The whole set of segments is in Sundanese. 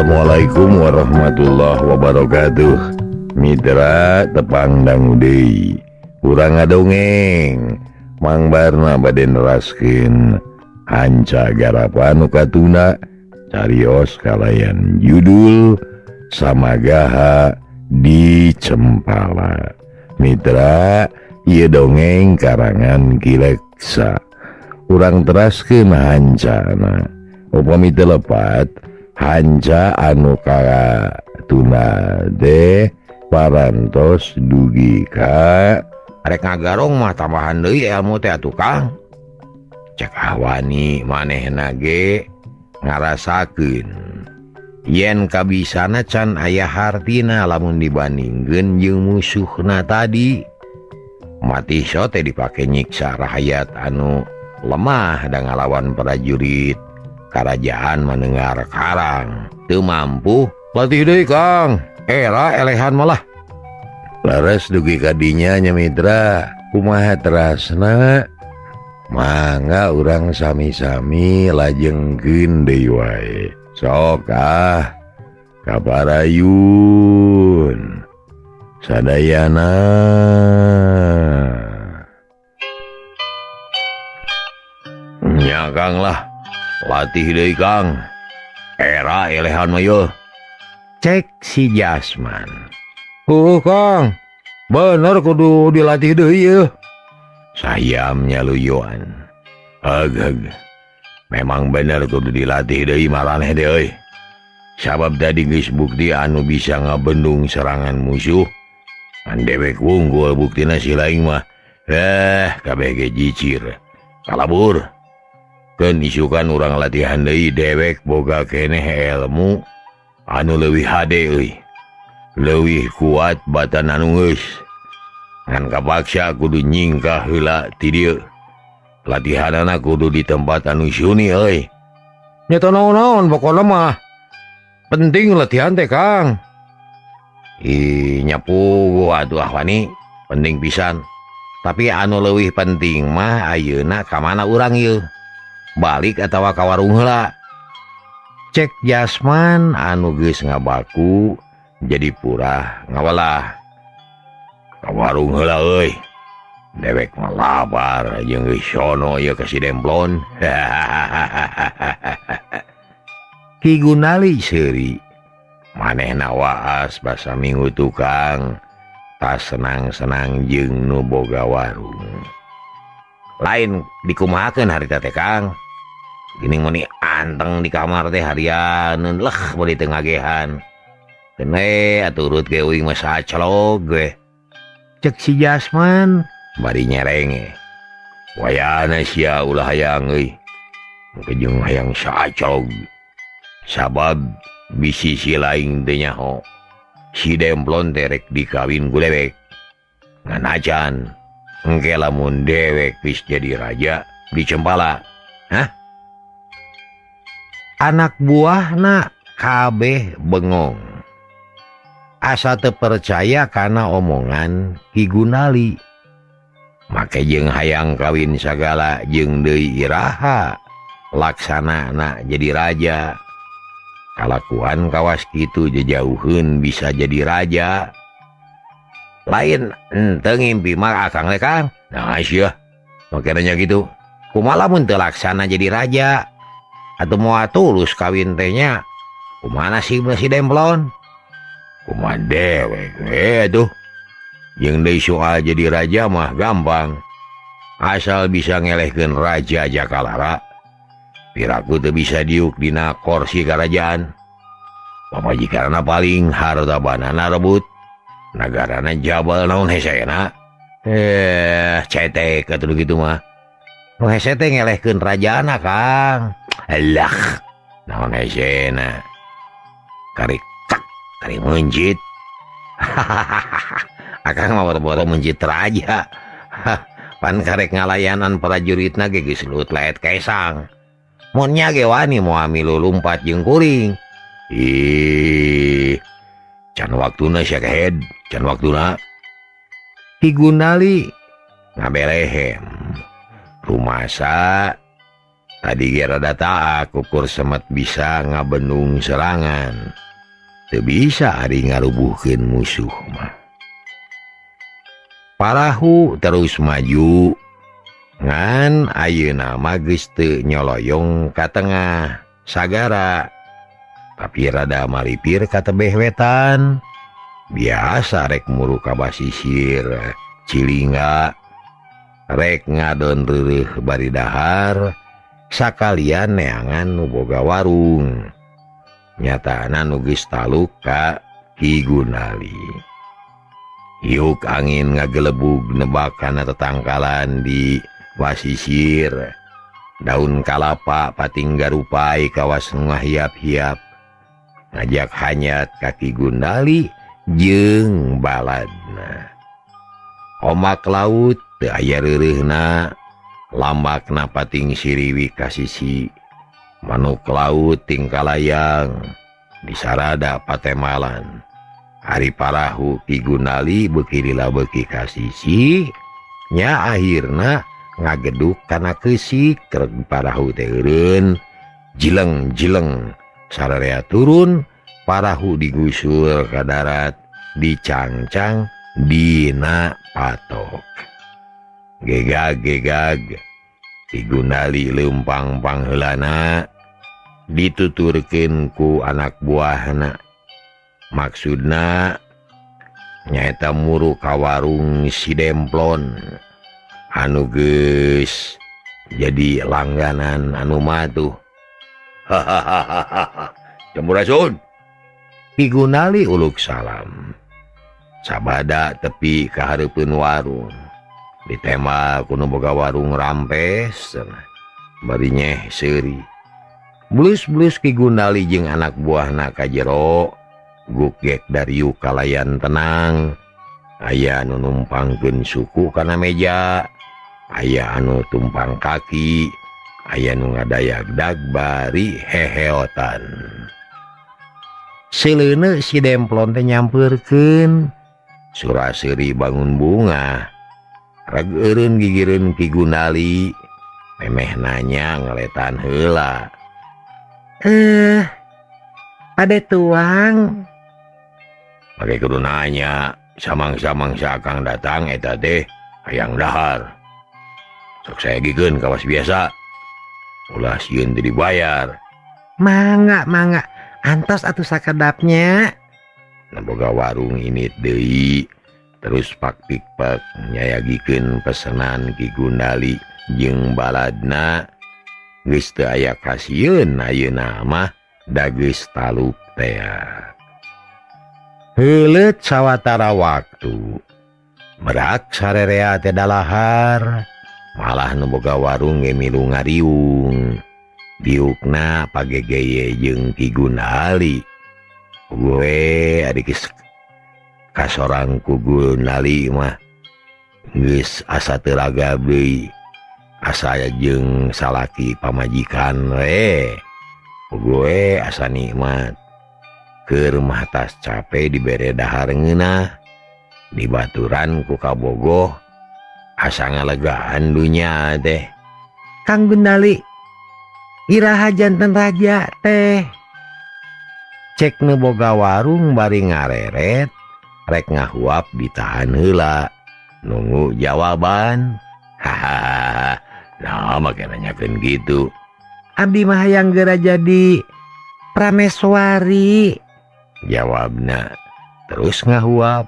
Assalamualaikum warahmatullahi wabarakatuh. Mitra tepang dangu deui. Urang ngadongeng Mang Barna bade neraskeun hanca garapan nu katuna carios kalayan judul Samagaha di Cempala. Mitra, ieu dongeng karangan Ki Leksa. Urang teraskeun hancana. Upami teu lepat hanca anu katuna teh parantos dugi ka Arek ngagarong mah tambahan deui ilmu teh atuh Kang. Cek awani manehna ge ngarasakeun yen kabisana can aya hartina lamun dibandingkeun jeung musuhna tadi. Mati so teh dipake nyiksa rahayat anu lemah dan ngalawan prajurit karajaan mendengar karang teu mampu latih deui Kang. Era elehan malah laras dugi kadinya nya mitra. Kumaha terasna mangga urang sami-sami lajengkeun deui wae. Sok ah kaparayun sadayana. Nya Kang lah latih deui Kang. Era elehan mah yeuh. Cek si Jasman. Kang, bener kudu dilatih deui yeuh. Sayamnya luyuan. Heg. Memang bener kudu dilatih deui maraneh teh euy. Sabab tadi geus bukti anu bisa ngabendung serangan musuh. Ngan dewek wunggul buktina si lain mah. Kabeh ge jicir. Kalabur. Keun isukan urang latihan deui dewek boga keneh ilmu anu leuwih hade euy. Leuwih kuat batan anu geus. Ngan kapaksa kudu nyingkah heula ti dieu. Latihanana kudu di tempat anu sunyi euy. Nya teu naon-naon pokona mah. Penting latihan teh Kang. Ih, nyapu atuh ahwani penting pisan. Tapi anu leuwih penting mah ayeuna ka mana urang ieu? Balik atawa ka warung heula. Cek Jasman anu geus ngabaku jadi purah ngawalah. Ka warung heula euy. Dewek mah lapar jeung geus sono ieu ka si Demplon. Ki Gunali seuri. Manehna waas basa minggu tukang tas senang-senang jeung nu boga warung. Lain dikumahakeun harita teh Kang. Gini meni anteng di kamar teh harianeun leh bari teu ngagehan. Kene atuh urut ge uing mah sacelog we. Cek si Jasman bari nyerenge. Wayana sia ulah hayang euy. Engke jeung hayang sacelog. Sabab bisi si lain teh nyaho. Si Demplon teh rek dikawin ku dewek. Ngan acan engke lamun dewek geus jadi raja di Cempala. Hah? Anak buahna kabeh bengong. Asa teu percaya kana omongan Ki Gunali. Make jeung hayang kawin sagala jeung deui iraha laksanana jadi raja. Kalakuan kawas kitu jejauheun bisa jadi raja. Lain henteu ngimpi mah akang teh Kang. Nah sia make nanya gitu. Kumaha lamun teu laksana jadi raja? Atuh moal tulus kawin teh nya. Kumaha nasibna si Demplon? Kumaha dewek we tuh. Jeung deui soal jadi raja mah gampang. Asal bisa ngelehkeun Raja Jakalara. Piraku teu bisa diuk dina kursi karajaan. Pamajikanna paling harta banana rebut. Nagarana jabal naon hesena. Cetek atuh kitu mah. Nu hese teh ngelehkeun rajana Kang. Alah, naon hesena. Kari kak, kari mencit. Akang mah boro-boro mencit raja. Pan karek ngalayanan prajuritna ge geus luut laet kaesang. Mun nya ge wani moal milu lumpat jeung kuring. Ih, can waktuna sia kehed, can waktuna. Ki Gunali ngabelehem. Rumasa Tadi ge rada taak ukur semet bisa ngabendung serangan. Teu bisa ari ngarubuhkeun musuh mah. Parahu terus maju ngan ayeuna mah geus teu nyoloyong ka tengah sagara. Tapi rada maripir ka tebeh wetan. Biasa rek muru ka basisir Cilingga, rek ngadon reureuh bari dahar sakalian neangan nu boga warung. Nyatana nu geus taluk ka Ki Gunali. Hiuk angin ngagelebug nebak kana tetangkalan di basisir. Daun kalapa pating garupai kawas nu ngahiap-hiap. Ngajak hanyat ka Ki Gundali jeung baladna. Omak laut teu aya reureuhna, lambakna pating siriwi ka sisi. Manuk laut tingkalayang disarada patemalan. Ari parahu Ki Gundali beuki lila beuki ka sisi, nya akhirna ngageduk kana keusik keur parahu teh eureun jileng-jileng. Sararea turun, parahu digusur ka darat, dicangcang dina patok. Gegag-gegag Ki Gundali leumpang pangheulana dituturkeun ku anak buahna. Maksudna nyaeta muru ka warung si Demplon anu geus jadi langganan anu matuh. Hahaha, Sampurasun. Ki Gundali uluk salam. Sabada tepi ka hareupeun warung. Ditema ku nu boga warung rampes cenah. Bari nyeh seuri. Blus-blus Ki Gundali jeung anak buahna ka jero. Gugek dariuk kalayan tenang. Aya anu numpangkeun suku kana meja, aya anu tumpang kaki, aya nu ngadayag-dag bari heheotan. Seleune si Demplon teh nyampeurkeun. Sura-seuri bangun bunga. Reg eureun gigireun Ki Gundali. Memeh nanya ngeletan heula. Ade tuang. Pake kudu nanya, samang-samang akang datang eta teh hayang dahar. Sok sayagikeun kawas biasa. Ulah sieun teu dibayar. Mangga, mangga. Antos atuh sakedapnya. Nah, boga warung ini deui. Terus pak pikpek nyayagikeun pesenan Ki Gundali jeung baladna. Geus teu aya kasieun ayeuna mah da geus taluk tea. Heuleut sawatara waktu. Merak sarerea teh dalahar. Malah nu boga warung ge milu ngariung. Diukna pagegeye jeung Ki Gundali. Gue ari geus kasorang ku Gundali mah geus asa teu ragab deui. Asa jeung salaki pamajikan we. Gue asa nikmat. Keur mah tas cape dibere dahar ngeunah. Dibaturan ku kabogoh asa ngalegaan dunya teh. Kang Gundali, iraha janten raja teh. Cek nu boga warung bari ngareret, rek ngahuap ditahan heula. Nunggu jawaban. Hahaha. Nah, make nanyakeun kitu. Abdi mah hayang geura jadi prameswari. Jawabna. Terus ngahuap.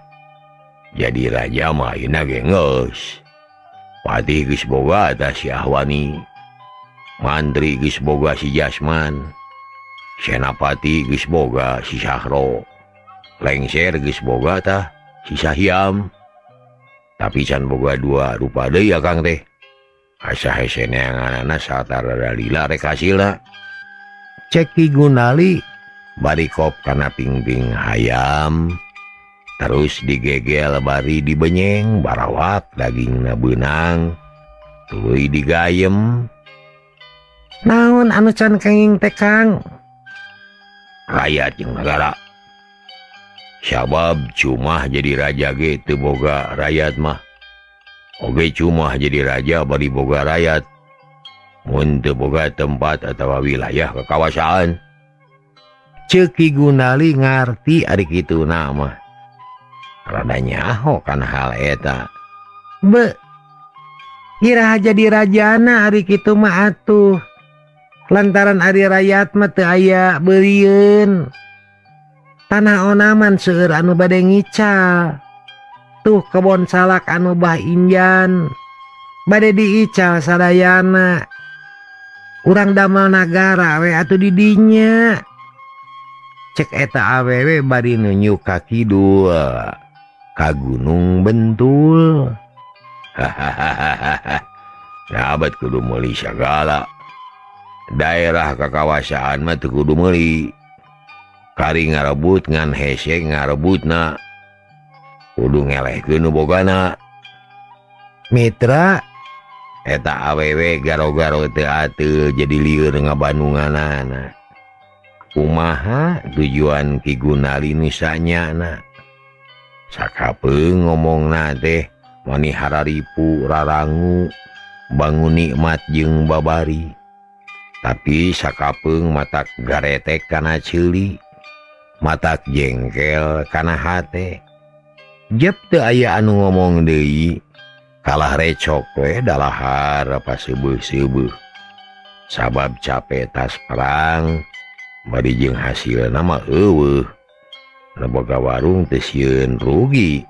Jadi raja mah ayeuna ge geus. Patih geus boga tah si Ahwani. Mantri geus boga si Jasman. Senapati geus boga si Sahro. Lengser geus boga tah si Sahyam. Tapi can boga dua rupa deui akang teh. Asa hese neanganana satara dalila rek hasilna. Cek Ki Gundali bari kop kana pingping hayam. Terus digegel bari dibenyeng barawak dagingna beunang. Tuluy digayem. Naon anu can kenging teh Kang? Rakyat jeung negara. Sabab cuma jadi raja ge teu boga rakyat mah. Oge cuma jadi raja bari boga rakyat. Mun teu boga tempat atawa wilayah kekawasaan. Ceuk Ki Gunali ngarti ari kituna mah. Rada nyaho kana hal eta. Be, iraha jadi rajana ari kitu mah atuh. Lantaran ari rakyat mah teu aya beurieun. Tanah onaman seueur anu bade ngical. Tuh kebon salak anu bah injan bade diical sadayana. Urang damel nagara we atuh di dinya. Cek eta awewe bari nunjuk ka kidul ka Gunung Bentul. Hahaha. Sahabat kudu meuli sagala. Daerah kakawasaan mah teu kudu meuli. Kari ngarebut ngan hese ngarebutna. Kudu ngelehkeun nu bogana. Mitra eta awewe garo-garo teu ateul jadi lieur ngabandunganana. Kumaha tujuan Ki Gunali nu sanyana? Sakapeung ngomongna teh mani hararipu rarangu bangun nikmat jeung babari. Tapi sakapeung matak garetek kana ceuli, matak jengkel kana hate. Jep teu aya anu ngomong deui. Kalah recok we dalahar paseubeus-seubeus. Sabab capek tas perang bari jeung hasilna mah eueuh. Nu boga warung teu sieun rugi.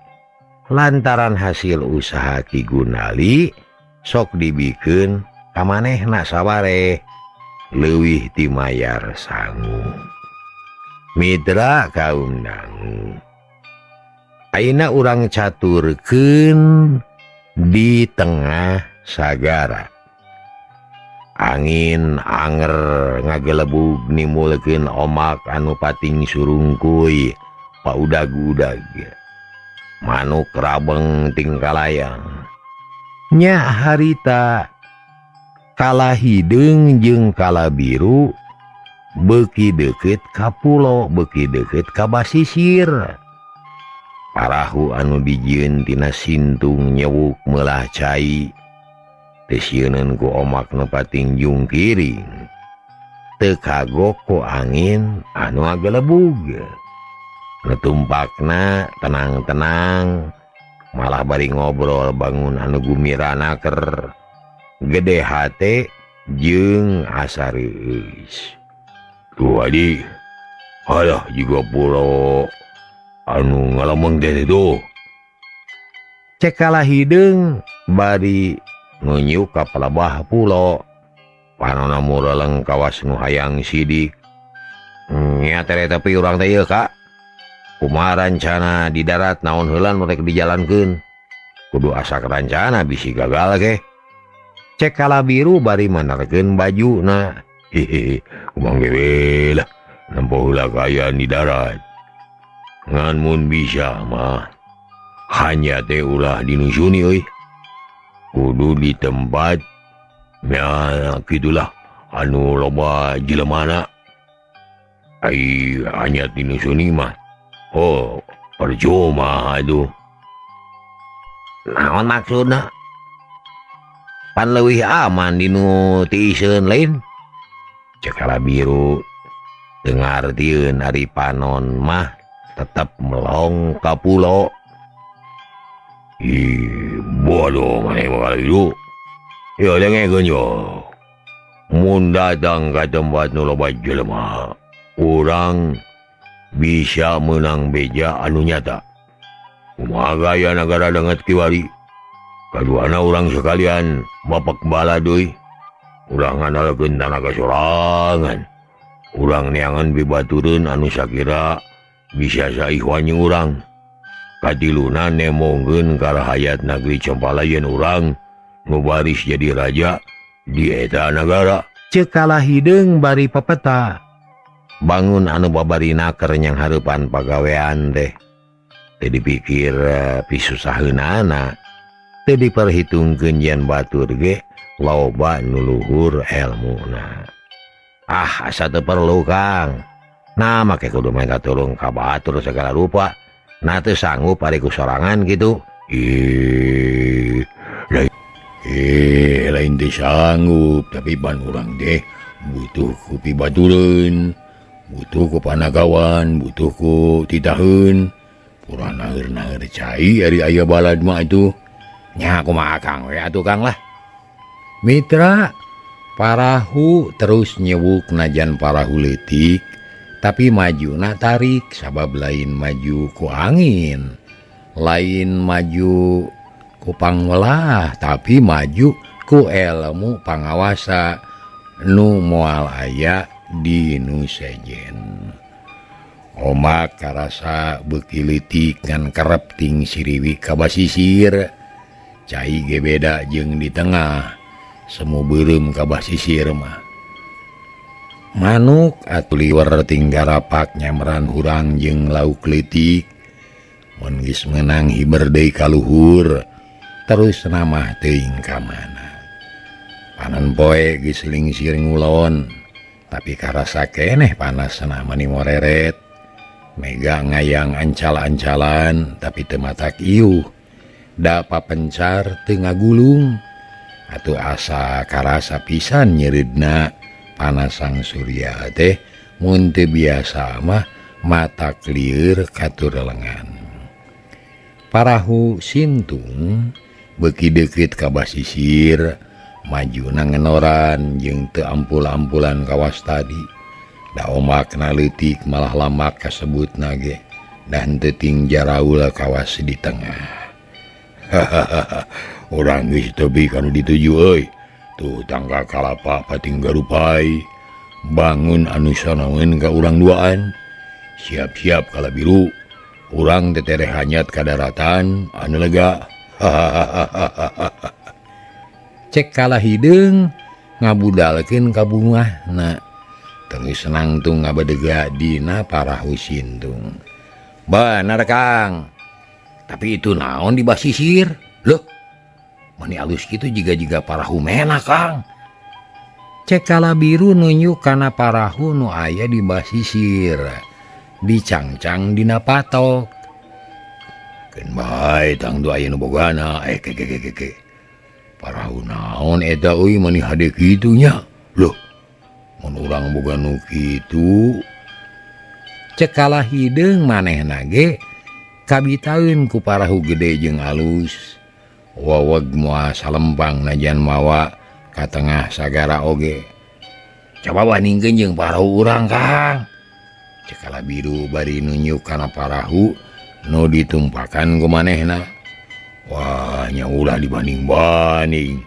Lantaran hasil usaha Ki Gunali sok dibikeun ka manehna sawareh leuwih ti mayar sangu. Mitra kaum dangu. Ayeuna urang caturkeun di tengah sagara. Angin anger ngagelebug nimulkeun omak anu pating surungkuy paudag-udag. Manuk rabeng tingkalayang. Nya harita kala hideung jeung kala biru beuki deukeut ka pulo, beuki deukeut ka basisir. Parahu anu dijieun tina sintung nyewuk meulah cai. Teu sieuneun ku omak nu pating jungkiring. Teu kagok ku angin anu ngagelebug. Nu tumpakna tenang-tenang malah bari ngobrol bangun anu gumirana ker gede hate jeung asa reueus. Tuh adi, alah jiga pulo anu ngalemeng teh tuh. Cek kalah hideung bari nunjuk ka palebah pulo. Panona mureleng kawas nu hayang sidik. Nya tere tapi urang teh ieu Kak. Kumaha rancana di darat naon heula nu rek dijalankeun. Kudu asak rancana bisi gagal ke. Cek kala biru bari menerkeun bajuna. Hehehe, kumang gewe lah nempo heula kaayaan di darat. Ngan mun bisa mah hanya teh ulah dinusuni euy. Kudu di tempat ya kitulah anu loba jelemana. Ai hanya dinusuni mah. Oh, percuma aduh. Naon maksudna? Pan leuwih aman dinu tiiseun lain. Cek kala biru teu ngartieun ari panon mah tetep melong ka pulo. Ih, bodoh maneh bakal hidup. Ya dengekeun yo. Mun datang ka tempat nu loba jelema, urang bisa menang beja anu nyata. Kumaha gaya nagara danget kiwari. Kaduana urang sekalian bapak bala deui. Urang ngandalkeun tanaga sorangan. Urang neangan bibatureun anu sakira bisa saihwan jeung urang. Katiluna nemongkeun ka rahayat negeri Cempala yen urang nu baris jadi raja di eta nagara. Ceuk kalah hideung bari pepeta. Bangun anu babari naker nyang hareupan pagawean teh. Teu dipikir pisusaheunana. Teu diperhitungkeun yen batur ge loba nu luhur elmuna. Ah, asa teu perlu Kang. Nah, make kudu minta tulung ka batur segala rupa. Nah, teu sanggup ari ku sorangan kitu. Ih, Lain teh sanggup tapi ban urang teh butuh ku pibatureun, butuh ku panagawan, butuh ku titaheun. Pura naeur-naeur cai ari aya balad mah atuh. Nya kumaha Kang we atuh Kang lah. Mitra parahu terus nyewuk najan parahu leutik tapi majuna tarik sabab lain maju ku angin, lain maju ku pangwelah tapi maju ku elmu pangawasa nu moal aya di nu sejen. Omak karasa beuki leutik ngan kerep ting siriwik ka basisir. Cai ge beda jeung di tengah semu beureum ka basisir mah. Manuk atuh liwer ting garapak nyamran hurang jeung lauk leutik. Mun geus meunang hiber deui ka luhur terus namah teuing ka mana. Panon poe geus lingsir ngulon tapi karasa keneh panasna mani moreret. Mega ngayang ancal-ancalan tapi teu matak iuh. Da papencar teu ngagulung atuh asa karasa pisan nyereudna panas sang surya teh mun teu biasa mah mata lieur katur lengan. Parahu sintung beuki deukeut ka basisir majuna ngenoran jeung teu ampul-ampulan kawas tadi. Da omakna leutik malah lamak kasebutna ge dan teu ting jaraul kawas di tengah. Urang geus tebi kanu dituju euy. Tuh tangga kalapa pating garupai. Bangun anu sanaeun ka urang duaan. Siap-siap kala biru. Urang tetereh hanyat ka daratan anu lega. Cek kalah hideung ngabudalkeun ka bungahna. Terus nangtung ngabadega dina parahu sintung. Bener Kang. Tapi itu naon di basisir? Loh, mani alus kitu jiga-jiga parahu mena Kang. Cek kala biru nunjuk kana parahu nu aya di basisir. Dicangcang dina patok. Keun bae tang du aya nu bogana ke ke ke ke. Parahu naon eta euy mani hade kitu nya. Loh, mun urang boga nu kitu. Cek kalah hideung manehna ge kabitaeun ku parahu gede jeung alus. Waweg moal salempang najan mawa ka tengah sagara oge. Coba bandingkeun jeung parahu urang Kang. Cek kala biru bari nunjuk kana parahu nu ditumpakan ku manehna. Wah, nya ulah dibanding-banding.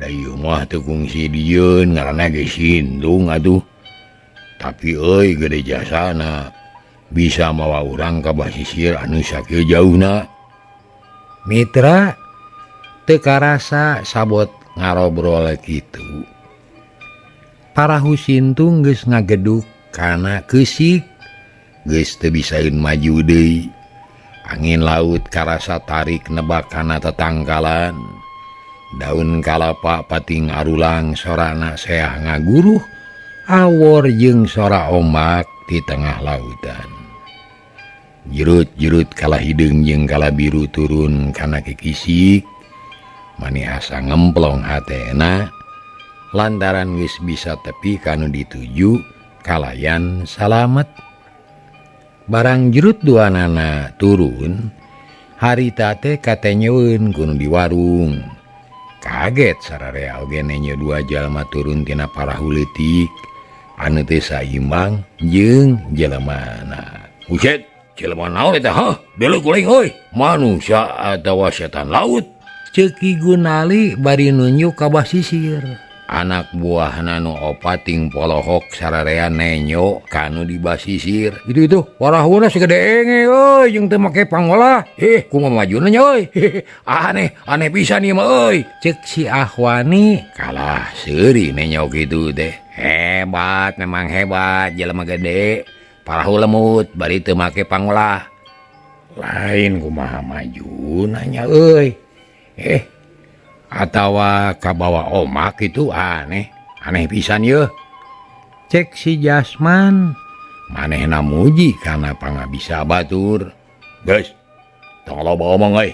Da ieu mah teu kungsi dieun ngaranna ge sintung atuh. Tapi euy gede jasana bisa mawa urang ka basisir anu sakieu jauhna. Mitra teu karasa sabot ngarobrol kitu. Parahu sintung geus ngageduk kana keusik geus teu bisaeun maju deui. Angin laut karasa tarik nebak kana tetangkalan. Daun kalapa pating arulang sorana seah ngaguruh awor jeung sora ombak di tengah lautan. Jerut-jerut kala hideung jeung kala biru turun kana kikisik. Mani asa ngemplong hatena lantaran geus bisa tepi kanu dituju kalayan salamet. Barang jerut duanana turun, harita teh katenyeun kuno di warung. Kaget sararea oge nenyo dua jalma turun tina parahu leutik anu teu saimbang jeung jelemana. Buset, jelema naon eta hah? Deuleu kuring euy. Manusia atawa setan laut? Ceuk Ki Gunali bari nunjuk ka basisir. Anak buahna nu opat ting polohok sararea nenyo kanu di basisir. Itu parahuna sagede enge euy jeung teu make pangolah. Kumaha majuna nya euy. Aneh, aneh pisan ieu mah euy. Ceuk si Ahwani kalah seuri nenyo kitu teh. Hebat, memang hebat jelema gede. Parahu lemut bari teu make pangolah. Lain kumaha majuna nya euy. Atawa kabawa omak itu aneh, aneh pisan yeuh. Cek si Jasman manehna muji kana pangabisa batur. Geus, tong loba omong euy.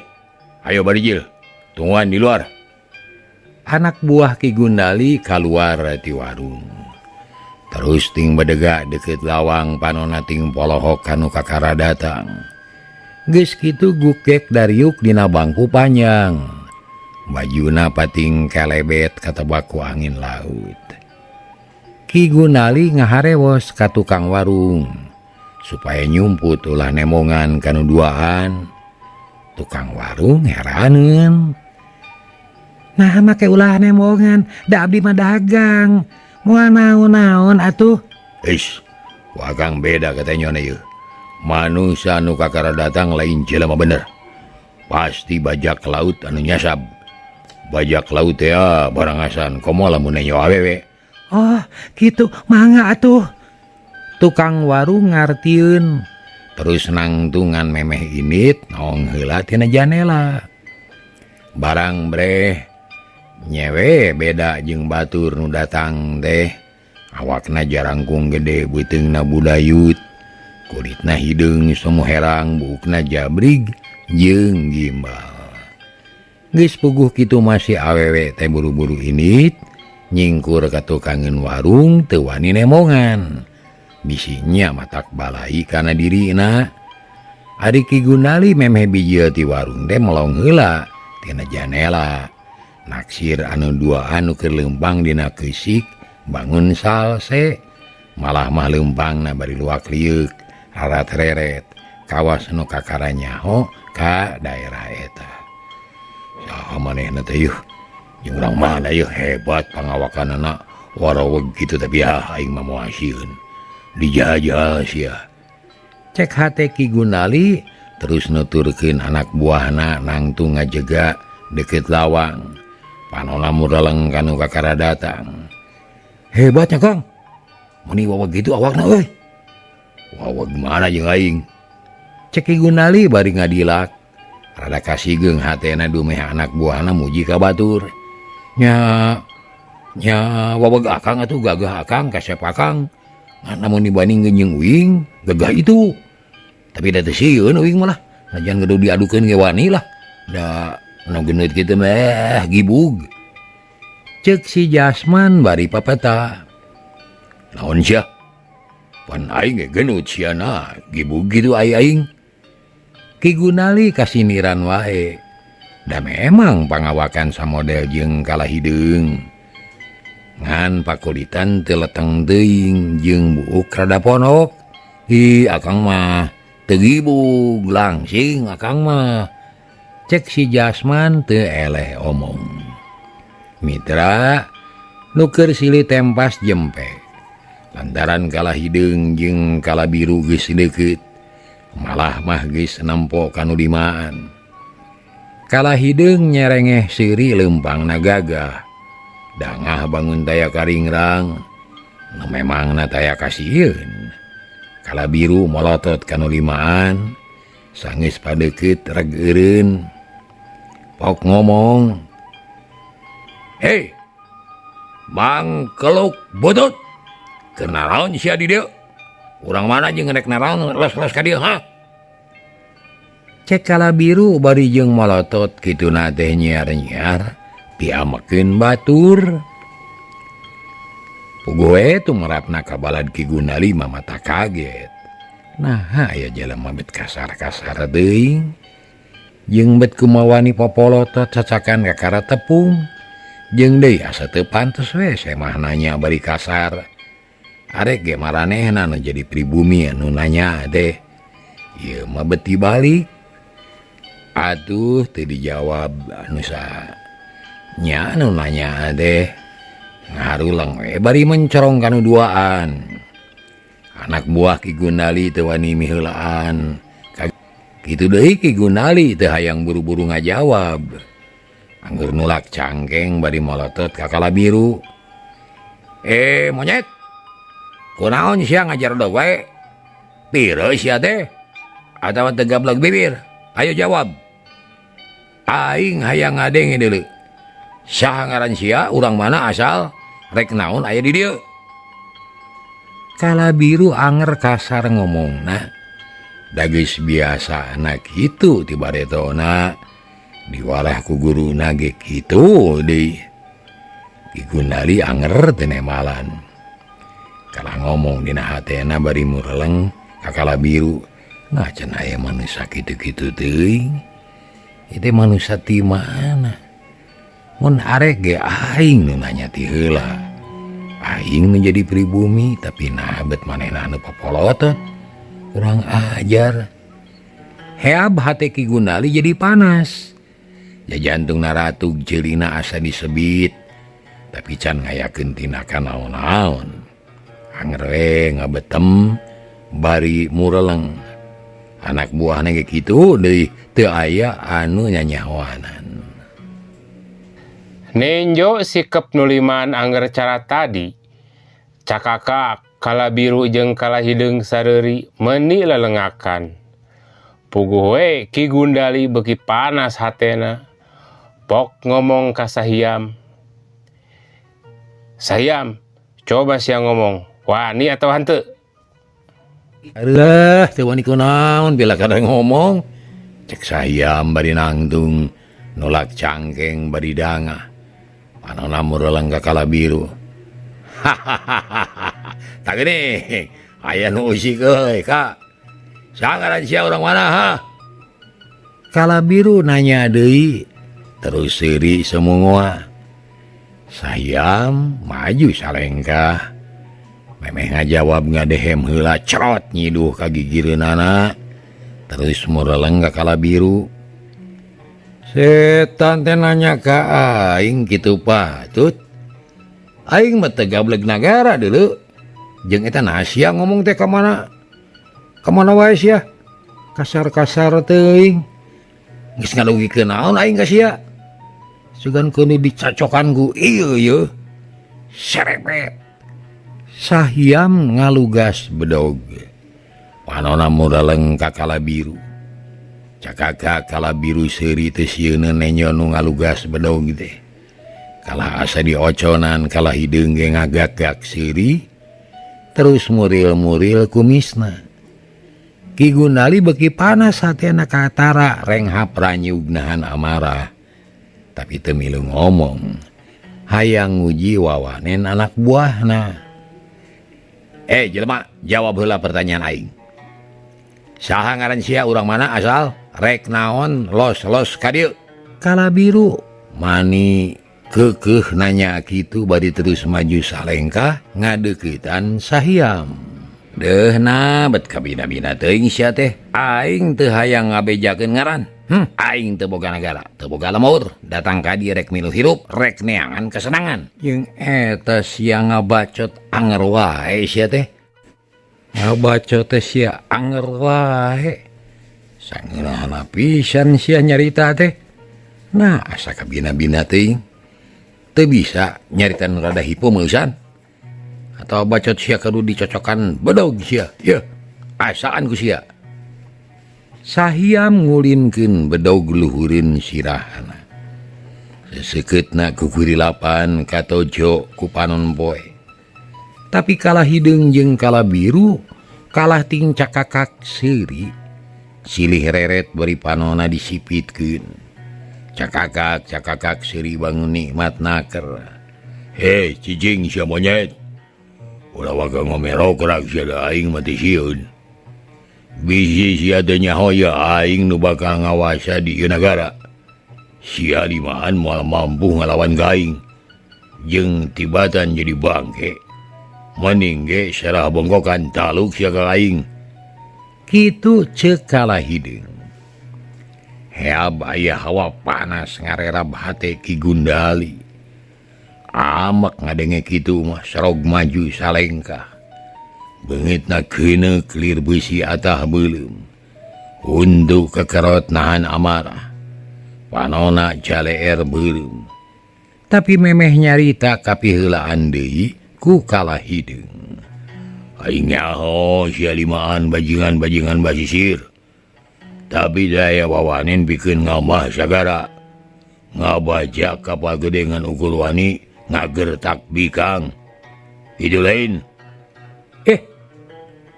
Ayo barijil, tungguan di luar. Anak buah Ki Gundali kaluar ti warung. Terus ting bedega deket lawang panona ting polohok kanu kakara datang. Geus kitu gukek dariuk dina bangku panjang. Bajuna pating kelebet katebaku angin laut. Ki Gundali ngaharewos ka tukang warung supaya nyumput ulah nemongan kanu duaan. Tukang warung heraneun. Nah make ulah nemongan, da abdi mah dagang. Moal naon-naon atuh. Eish, wagang beda katanya ieu. Manusia nu kakara datang lain jelema bener. Pasti bajak laut anu nyasab. Bajak laut ya barangasan komo lamun nenyo awewe. Oh, gitu mangga atuh. Tukang warung ngartieun. Terus nangtungan memeh init nong heula tina janela. Barang breh nyewe beda jeung batur nu datang teh. Awakna jarangkung gede beuteungna budayut. Kulitna hideung semu herang buukna jabrig jeung gimbal. Geus puguh kitu masih awewe teh buru-buru init nyingkur ka tukangeun warung teu wani nemongan. Bisinya matak balai kana dirina. Ari Ki Gundali memeh bijil ti warung teh melong heula tina janela. Naksir anu duaan nu keur leumpang dina keusik bangun salse malah mah leumpangna bari luak lieuk rarat-reret kawas nu kakara nyaho ka daerah eta. Saha manehna teh yuh jeung urang mana yuh hebat pangawakanana waraweg kitu tapi ah aing mah moal sieun dijajah sia. Cek hate Ki Gundali terus nuturkeun anak buahna nangtung ngajega deket lawang. Panona mureleng kanu kakara datang. Hebatnya Kang. Meni waweg gitu awakna euy. Waweg mana jeung aing? Cek Ki Gundali bari ngadilak. Rada kasigeung hatena dumeh anak buahna muji ka batur. Nya nya waweg akang atuh gagah akang kasep akang. Namun dibandingkeun jeung uing gagah itu. Tapi da teu sieun uing malah. Najan geus diadukeun ge wani lah. Da nu geuneuh kitu mah gibug. Cek si Jasman bari papeta. Naon sia? Pan aing ge geuneuh siana gibug kitu ai aing. Ki Gundali kasiniran wae. Da memang pangawakan samodel jeung kalah hideung. Ngan pakulitan teu leteng teuing jeung buuk rada ponok. Hi akang mah teu gibug langsing akang mah. Cek si Jasman teu eleh omong. Mitra nu keur silih tempas jempe. Lantaran kalah hideung jeung kalah biru geus deukeut. Malah mah geus nempo kanu dimaan. Kalah hideung nyerengeh seuri leumpangna gagah. Dangah bangun taya karingrang. Nu memangna taya kasieun. Kalah biru molotot kanu limaan. Sanggeus padeukeut reg eureun. Pok ngomong, "Hei, mangkeluk butut. Keur naraon sia di dieu? Urang mana jeung rek naraon les-les ka dieu, ha?" Cek kala biru bari jeung molotot kituna teh nyiar-nyiar piamekeun batur. Puguh we tumerapna ka balad Ki Gundali mah mata kaget. Nah, aya jelema bet kasar-kasar teuing. Jeung bet kumawani popolotot cacakan kakara tepung. Jeung deui asa teu pantes we semah nanya bari kasar. Arek ge maranehna nu jadi pribumi anu nanya teh. Ieu mah beti balik. Atuh teu dijawab anu sa nya anu nanya teh. Ngarulang we bari mencorong kanu duaan. Anak buah Ki Gundali teu wani miheulaan. Kitu deui Ki Gundali teu hayang buru-buru ngajawab. Anggur nulak cangkeng bari molotot ka kala biru. Monyet. Kunaon sia ngajar dog wae? Pira sia teh? Atawa teu gablek bibir? Ayo jawab. Aing hayang ngadenge deuleu. Saha ngaran sia, urang mana asal, rek naon aya di dieu? Kala biru anger kasar ngomongna. Da geus biasana kitu ti baretona. Diwalah ku guruna ge kitu deui. Ki Gundali anger teu nemalan. Kalah ngomong dina hatena bari mureleng ka Kala Biru. Nah cenah aya manusia kitu-kitu teuing. Ieu teh manusia ti mana? Mun arek ge aing nu nanya ti heula. Aing nu jadi pribumi tapi nah bet manehna anu popolotot. Kurang ajar. Heab hate Ki Gundali jadi panas. Jajantung naratug ceulina asa disebit. Tapi can ngayakeun tindakan naon-naon. Anger we ngabetem bari mureleng. Anak buahna ge kitu deui teu aya anu nyanyahoanan. Nenjo sikep nu limaan angger cara tadi. Cakakak Kala Biru jeung Kala Hideung sareuri meuni lelengakan. Puguh we Ki Gundali beuki panas hatena. Pok ngomong ka Sahiam. Sahiam, coba sia ngomong, wani atau henteu? Alah, teu wani kunaon bila kada ngomong. Cek Sahiam bari nangtung nolak cangkeng bari dangah. Panona mureleng ka Kala Biru. Hahaha. Tak gini, aya nu usik euy, Kak. Sangaran sia urang mana ha? Kala Biru nanya deui, terus seuri semungua. Sahiam maju salengkah. Memeh ngajawab ngadehem heula cerot nyiduh ka gigireunana. Terus mureleng ka Kala Biru. Setan teh nanya ka aing kitu patut. Aing mah teu gableg nagara deuleu. Jeung eta naha sia ngomong teh ka mana? Ka mana wae sia? Kasar-kasar teuing. Geus ngadugikeun naon aing ka sia? Sugan keun dicacokan ku ieu yeuh. Serepet. Sahiam ngalugas bedog. Panona mureleng ka Kala Biru. Cakakak Kala Biru seuri teu sieun nenyo nu ngalugas bedog teh. Kalah asa dioconan Kala Hideung ge ngagak-gak seuri. Terus muril-muril kumisna. Ki Gundali beuki panas hatena katara renghap ranyug nahan amarah. Tapi teu milu ngomong. Hayang nguji wawanen anak buahna. Jelema, jawab heula pertanyaan aing. Saha ngaran sia urang mana asal? Rek naon los-los ka dieu? Kala Biru mani keukeuh nanya kitu bari terus maju salengkah ngadeuketan Sahiam. Deuhna bet kabina-bina teuing sia teh. Aing teu hayang ngabejakeun ngaran. Aing teu boga nagara, teu boga lemur. Datang ka dieu rek milu hirup, rek neangan kesenangan. Jeung eta sia ngabacot anger wae sia teh. Ngabacot teh sia anger wae. Sangeunahna pisan sia nyarita teh. Nah, asa kabina-bina teuing. Teu bisa nyarita nu rada hipu meusan. Atau bacot sia kudu dicocokan bedog sia. Yeuh, asaan ku sia. Sahiam ngulinkeun bedog luhureun sirahna. Sesekeutna kukurilapan katojo ku panon poe. Tapi Kala Hideung jeung Kala Biru kalah ting cakakak seuri. Silih reret bari panona disipitkeun. Cakakak cakakak seuri bangun nikmat naker. Hei cicing sia monyet. Ulah waga ngomerok rak sia da aing mah teu sieun. Bisi sia teu nyaho ya aing nu bakal ngawasa di ieu nagara. Sia limaan moal mampu ngalawan ka aing. Jeung tibatan jadi bangke. Mending ge sarah bongkokan taluk sia ka aing. Kitu ceuk Kala Hideung. Heab aya hawa panas ngarerab hate Ki Gundali. Amek ngadenge kitu mah serog maju salengkah. Beungitna keuneuk lir beusi atah beuleum. Huntu kekerot nahan amarah. Panona jaleer beuleum. Tapi memeh nyarita kapiheulaan deui ku Kala Hideung. Aing nyaho sia limaan bajingan-bajingan basisir. Tapi daya wawanen pikeun ngamah sagara. Ngabajak kapal gede ngan ukur wani ngagertak bikang. Itu lain.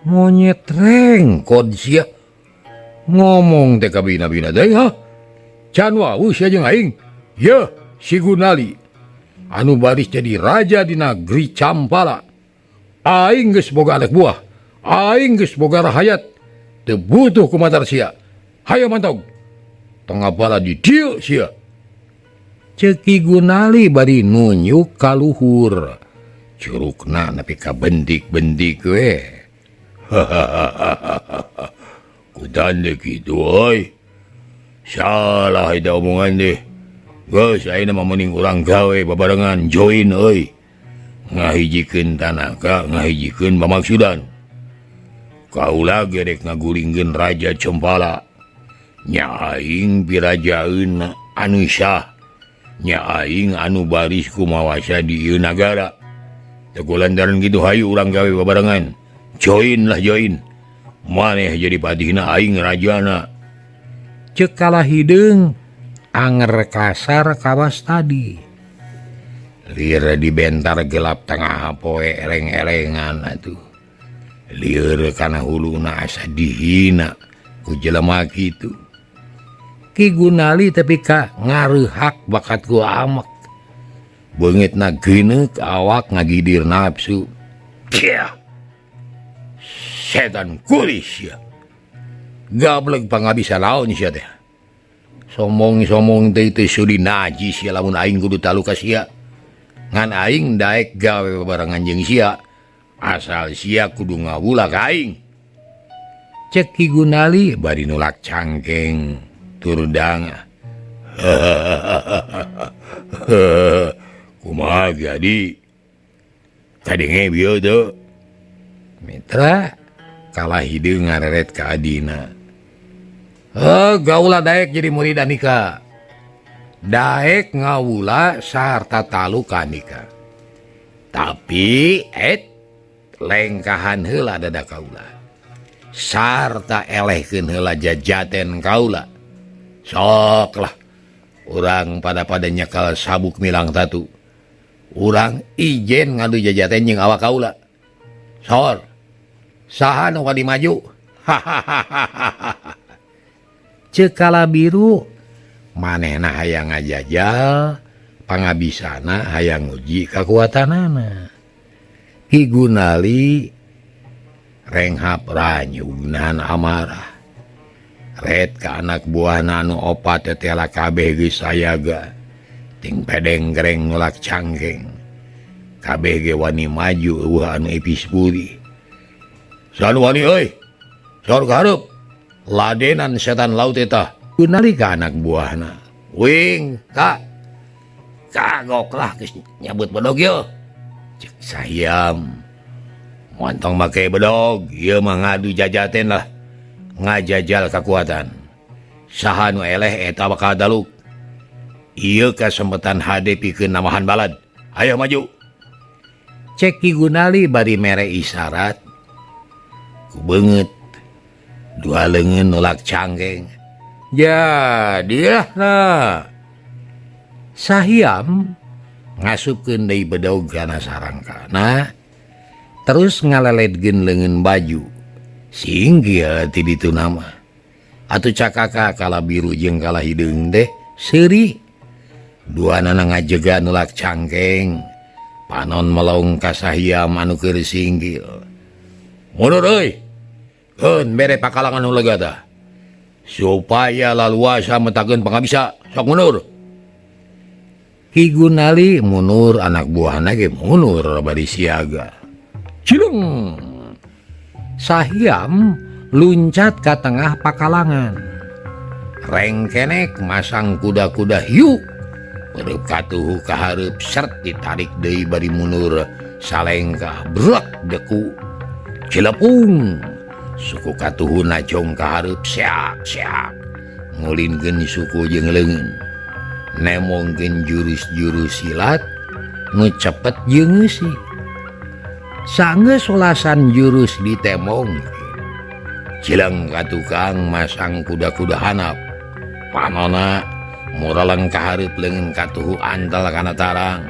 Monyet rengkod sia. Ngomong teh kabina-bina deui ha. Can wawuh sia jeung aing. Yeuh, si Gunali. Anu baris jadi raja di negeri Campala. Aing geus boga anak buah, aing geus boga rahayat, teu butuh kumatar sia. Hayo mantog. Tengah bala di dieu sia. Ceuk Ki Gunali bari nunjuk ka luhur. Curugna nepi ka bendik-bendik we. Hahaha. Kutan deh kitu euy. Salah eta omongan deh. Geus ayeuna mah mending urang gawe babarengan join euy. Ngahijikeun tanaka, ngahijikeun pamaksudan. Kaula ge rek ngaguringkeun Raja Cempala. Nya aing pirajaeun anu sah. Nya aing anu baris kumawasa di ieu nagara. Teu lantaran kitu hayu urang gawe babarengan. Join lah join. Maneh jadi patihna aing rajana. Ceuk kalah hideung anger kasar kawas tadi. Lir dibentar gelap tengah poe eleng-elengan atuh. Lieur kana huluna asa dihina ku jelema kitu. Ki Gunali tapi ka ngareuhak bakat ku amek. Beungeutna geuneuk awak ngagidir nafsu. Kiah. Setan kuris sia. Gablek pangabisa naon sia teh. Somong-somong teh teu sudi najis sia lamun aing kudu talu ka sia. Ngan aing daek gawe babarengan jeung sia. Asal sia kudu ngawula ka aing. Cek Ki Gunali bari nulak cangkeng turdang. Kumaha jadi? Kadenge bieu teu? Mitra kalah hideung ngareret ka adina. Heuh, gaula daek jadi murid Andika. Daek ngawula sarta talu ka Andika. Tapi lengkahan heula dada kaula. Sarta elehkeun heula jajaten kaula. Sok lah urang pada-pada nyekal sabuk milang tatu. Urang ijen ngadu jajaten jeung awak kaula. Sor. Saha nu kadi maju? Hahaha. Ceuk kala biru manehna hayang ngajajal, pangabisana hayang nguji kakuatanana. Ki Gunali renghap ranyugnan amarah. Ret ka anak buahna anu opat tetela kabeh geus sayaga. Ting pedeng gereng nolak cangkeng. Kabeh ge wani maju eueuh anu ipis pulih. Saha nu wani euy? Sor ka hareup. Ladenan setan laut eta. Gunali ka anak buahna. Wing ka. Kagok lah geus nyabut bedog yeuh. Cek Sahyam. Montong make bedog, ieu mah ngadu jajaten lah. Ngajajal kakuatan. Saha nu eleh eta bakal daluk. Ieu kasempetan hade pikeun namahan balad. Ayo maju. Cek Ki Gunali bari mere isyarat. Ku beungeut dua leungeun nolak cangkeng. Jadilah nah. Sahyam ngasupkeun deui bedog kana sarangkana, terus ngaleledkeun leungeun baju. Singgih ti ditu nama. Atuh cakaka kala biru jeung kala hideung teh seuri. Duanana ngajega nolak cangkeng. Panon melong ka Sahyam anu keur singgil. Mundur euy. Keun bere pakalangan nu lega tah. Supaya laluasa metakeun pangabisa, sok mundur. Ki Gunali mundur, anak buahna ge mundur bari siaga. Cileng. Sahyam luncat ka tengah pakalangan. Rengkenek masang kuda-kuda hiu. Perep katuhu ka hareup sert ditarik deui bari mundur salengkah brek deku. Cilepung. Suku katuhu najong ka hareup seak-seak. Ngulinkeun suku jeung leungeun. Nemongkeun jurus-jurus silat nu cepet jeung ngeusi. Sanggeus solasan jurus ditemong. Cileng ka tukang masang kuda-kuda hanap. Panona muraleng ka hareup leungeun katuhu antel kana tarang.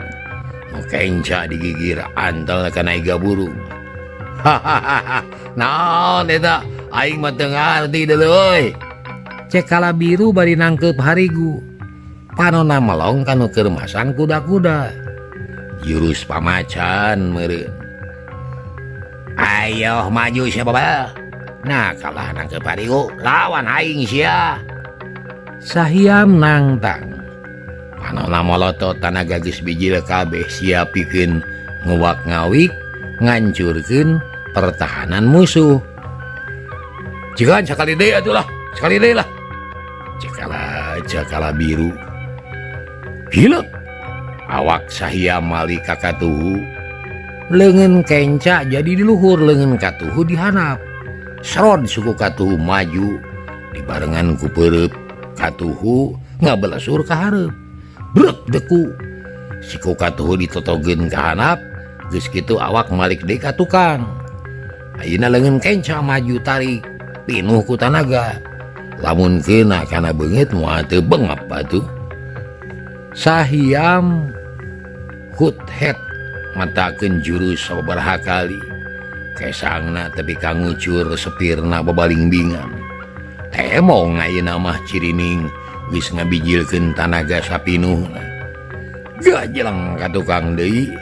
Nu kenca digigir antel kana iga burung. Hahaha. Naon eta? Aing mah teu ngarti deuleu euy. Cek kala biru bari nangkeup harigu. Panona melong kanu keur masang kuda-kuda. Jurus pamacan meureun. Ayo maju sia babal. Nah kalah nangkep pariu lawan aing sia. Sahiam nangtang. Panona molotot tanaga geus bijil kabeh sia pikeun nguwak ngawik ngancurkeun pertahanan musuh. Jikan sakali deui atuh lah, sekali deui lah. Cekala biru. Gila. Awak Sahiam mali ka katuhu. Leungeun kenca jadi di luhur, leungeun katuhu dihanap. Srod suku katuhu maju dibarengan ku peureub katuhu ngabelesur ka hareup. Brek deku. Siku katuhu ditotogeun ka hanap, geus kitu awak malik deui ka tukang. Ayeuna leungeun kenca maju tarik, pinuh ku tanaga. Lamun keuna kana beungeut moal teu bengep atuh. Sahiam hut-het matakeun jurus sababaraha kali. Kesangna tepi ka ngucur sepirna babalingbingan. Temong ayeuna mah cirining geus ngabijilkeun tanaga sapinuhna. Gajeleng ka tukang deui,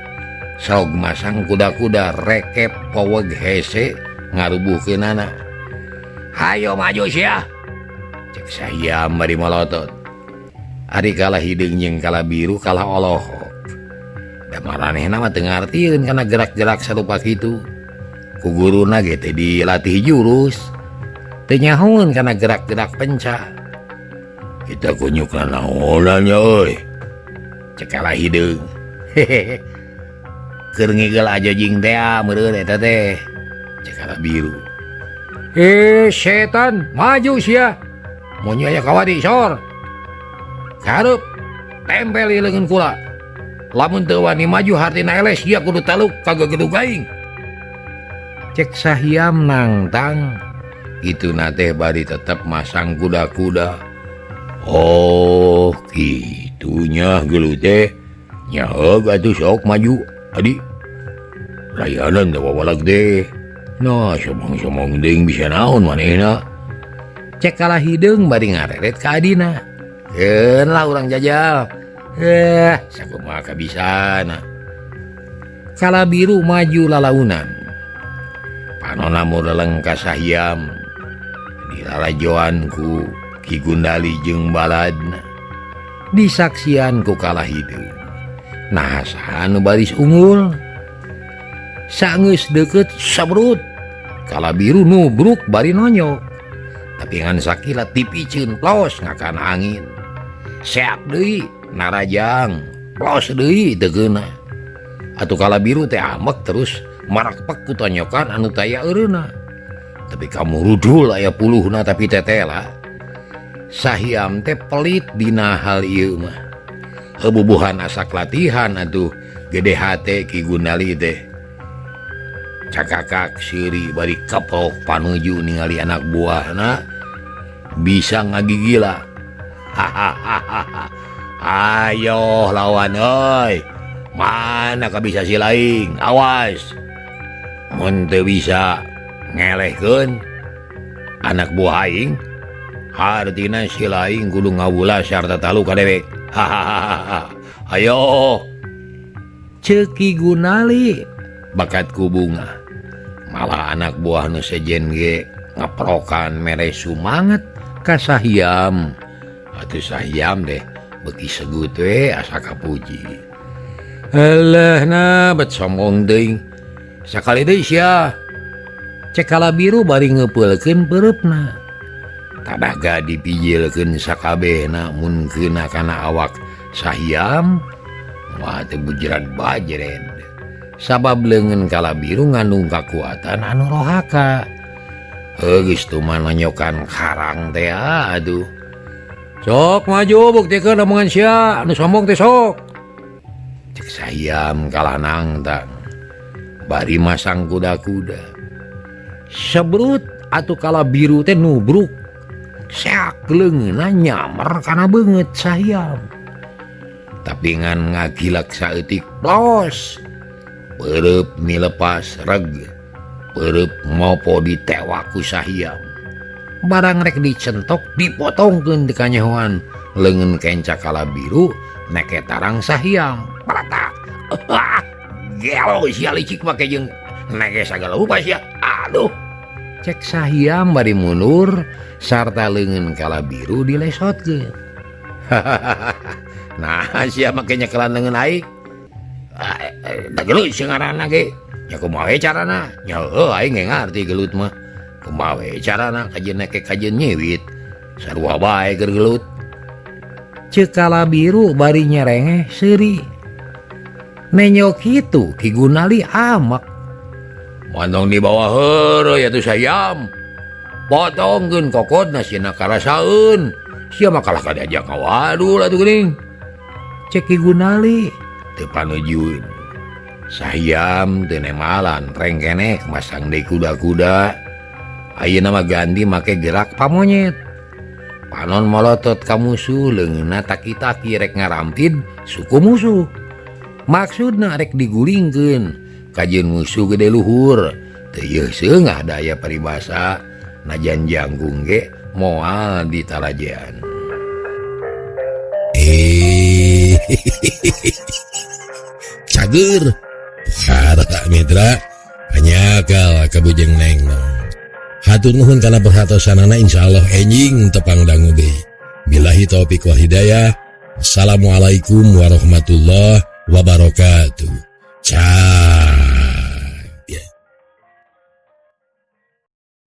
saog masang kuda-kuda rekep poweg hese ngarubuhkeunana. Hayo maju sia. Cek Sahiam bari molotot. Ari kalah hideung jeung kalah biru kalah olohok. Da maranehna mah teu ngartieun kana gerak-gerak sarupa kitu. Ku guruna ge teh dilatih jurus. Teu nyahoeun kana gerak-gerak penca. Kita kunyukna naonan nya euy. Cek kalah hideung. Hehehe. Keur ngigel aja jeung teh meureun eta teh. Cek kalah biru. Setan, maju sia. Mun aya kawadi sor. Karup tempel leungeun kula. Lamun teu wani maju hartina eleh sia kudu taluk ka gegedug aing. Cek Sahiam nangtang. Kituna teh bari tetep masang kuda-kuda. Oh, kitunya gelut teh. Nya heug atuh sok maju, adi. Layanan teh wawalag teh. Nah, somong-somong deung bisa naon manehna. Cek kalah hideung bari ngareret ka adina. Keun lah urang jajal. Sakumaha kabisana. Kala biru maju lalaunan. Panona mureleng ka Sahiam. Dilalajoan ku Ki Gundali jeung baladna. Disaksian ku kalah hideung. Nah, saha nu baris unggul? Sageus deukeut sabrut. Kala biru nubruk bari nonyok. Tapi ngan sakilat dipiceun plos ngakan angin. Seak deui narajang, plos deui teu keuna. Atuh kala biru teh amek terus marakpek ku tonyokan anu taya eureuna. Tapi kamu rudul aya puluhna tapi tetela. Sahiam teh pelit dina hal ieu mah. Hebubuhan asak latihan atuh gede hate Ki Gundali teh. Cakakak seuri bari kepok panuju ningali anak buahna bisa ngagigila. Hahaha. Ayo lawan euy. Mana ka bisa si laing? Awas. Mun teu bisa ngelehkeun anak buah aing, hartina si laing kudu ngawula sarta talu ka dewek. Hahaha. Ayo. Ceuk Ki Gundali bakat ku bunga. Malah anak buah nu sejen ge ngeprokan mere sumanget ka Sahiam. Atuh Sahiam deh beuki segut we asa kapuji. Eleh na bet sombong teuing. Sakali deui sia. Cek kala biru bari ngeupeulkeun peureupna. Tadaga dipijilkeun sakabehna mun keuna kana awak Sahiam mah teu bujeran bajred. Sabab leungeun kala biru ngandung kakuatan anu rohaka. Heuh geus tuman nonyokan karang teh aduh. Sok maju buktikeun omongan sia anu sombong teh sok. Cek Sahiam kalah nangtang. Bari masang kuda-kuda. Sebrut atuh kala biru teh nubruk. Seak leungeunna nyamer kana beungeut Sahiam. Tapi ngan ngagilak saeutik plos. Peureub milepas reg. Peureub mopo ditewak ku Sahiam. Barang rek dicentok dipotongkeun di kanyahoan leungeun kenca kala biru neke tarang Sahiam. Palatak. Gelo sia licik make jeung nege sagala rupa sia. Aduh. Cek Sahiam bari mundur sarta leungeun kala biru dilesotkeun. Nah, sia make nyekelan leungeun aing. Da gelut sia ngaranna ge. Nya kumaha we carana? Nya heuh aing ge ngarti gelut mah. Kumaha we carana kajeun neke kajeun nyiwit. Sarua bae keur gelut. Ceuk kala biru bari nyerengeh seuri. Nenyo kitu Ki Gunali amek. Montong di bawah heureuy atuh Sahiam. Potongkeun kokodna sieuna karasaeun. Sia mah kalah ka diajak ngawadul atuh geuning. Cek Ki Gunali teu panujueun. Sahiam teu nemalan rengkenek masang deui kuda-kuda. Ayeuna mah ganti make gerak pamonyet. Panon molotot ka musuh leungeunna taki-taki rek ngarampid suku musuh. Maksudna rek digulingkeun kajeun musuh gede luhur. Teu yeuh seungah daya paribasa najan jangkung ge moal ditalajean. Cager para mitra anyakal kabujeng neng. Hatur nuhun kana perhatosanana, insyaallah enjing tepang dangu deui. Billahi taufik wal hidayah. Assalamualaikum warahmatullahi wabarakatuh. Ciao.